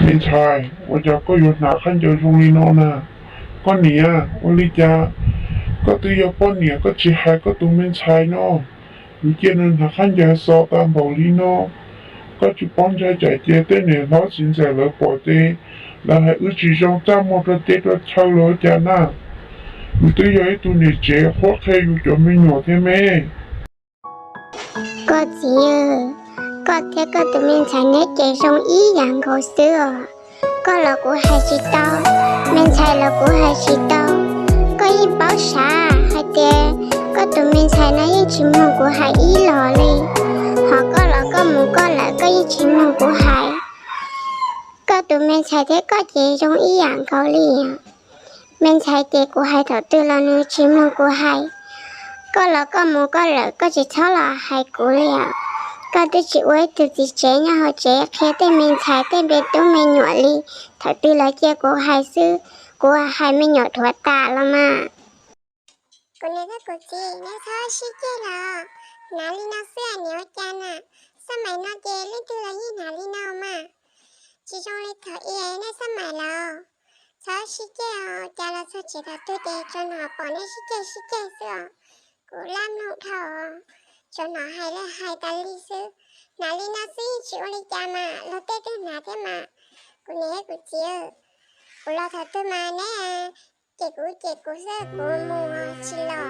Me ntxhais, ua cas koj yuav hnav khaub ncaws zoo li no na? Koj niam, ua li cas koj twb yog poj niam koj tsis hais koj tus me ntxhais no? Yus cia nws hnav khaub ncaws xo tag npaum li no, koj tsis paub ntshai tsam ces tej niam hlob txiv ntxawm lawv pom ces lawv hais wb tsis zoo txaj muag rau teb rau chaw los ua cas na? Yus twb yog ib tug niam tsev qhuab qhia yus cov me nyuam thiab me. Koj txiv, koj thiab koj tus me ntxhais neb ces zoo ib yam nkaus xwb os. Koj los kuv hais tsis tau, me ntxhais los kuv hais tsis tau. Koj yeej paub sav hais tias koj tus me ntxhais no yeej tsis mloog kuv hais ib los li. Hos koj los koj mus koj lawm koj yeej tsis mloog kuv hais. Koj tus me ntxhais thiab koj ces zoo ib yam nkaus li. Me ntxhais ces kuv hais thaum twg los nws tsis mloog kuv hais. Koj los koj mus koj lawm koj tsis txhob los hais kuv li os. Koj twb tsis ua ib tug txiv tsev nyob hauv tsev qhia tej me ntxhais tej me tub me nyuam li. Thaum twg los cia kuv hais xwb, kuv hais me nyuam dhuav tas los mas. Kuv niam thiab kuv txiv, neb txhob sib ceg los, hnav li no xwb niam ua cas na. Xab maim no ces leej twg los yeej hnav li no mas, tsis zoo li thaum ub nej xab maim los. Txhob sib ceg os, cas los txog tsev thaum twg ces tsuas hnov pom nej sib ceg sib ceg xwb os. Kuv laj mloog dhau, tsuas hnov hais li hais tas li xwb. Hnav li no xwb yeej tsis ua li cas mas, luag tej twb hnav thiab mas. Kuv niam thiab kuv txiv, kuv los thaum twg mas neb cem kuv cem kuv xwb, kuv mus tsis los.